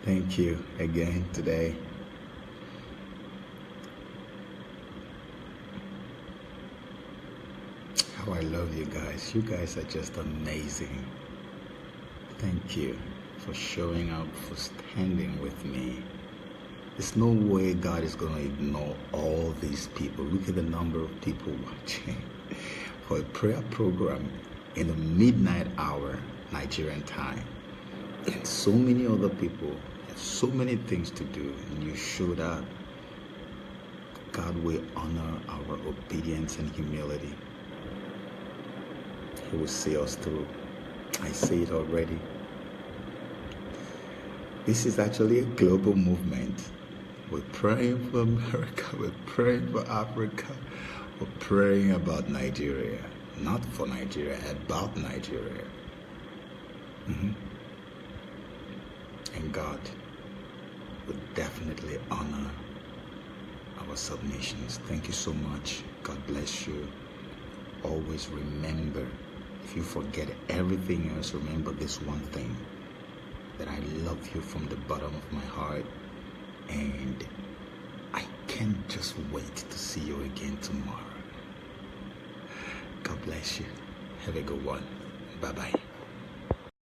Thank you again today. How I love you guys. You guys are just amazing. Thank you for showing up, for standing with me. There's no way God is going to ignore all these people. Look at the number of people watching for a prayer program in the midnight hour, Nigerian time. And so many other people have so many things to do, and you showed up. God will honor our obedience and humility. He will see us through. I say it already. This is actually a global movement. We're praying for America, we're praying for Africa, we're praying about Nigeria. Not for Nigeria, about Nigeria. Mhm. And God will definitely honor our submissions. Thank you so much. God bless you. Always remember, if you forget everything else, remember this one thing, that I love you from the bottom of my heart, and I can't just wait to see you again tomorrow. God bless you. Have a good one. Bye-bye.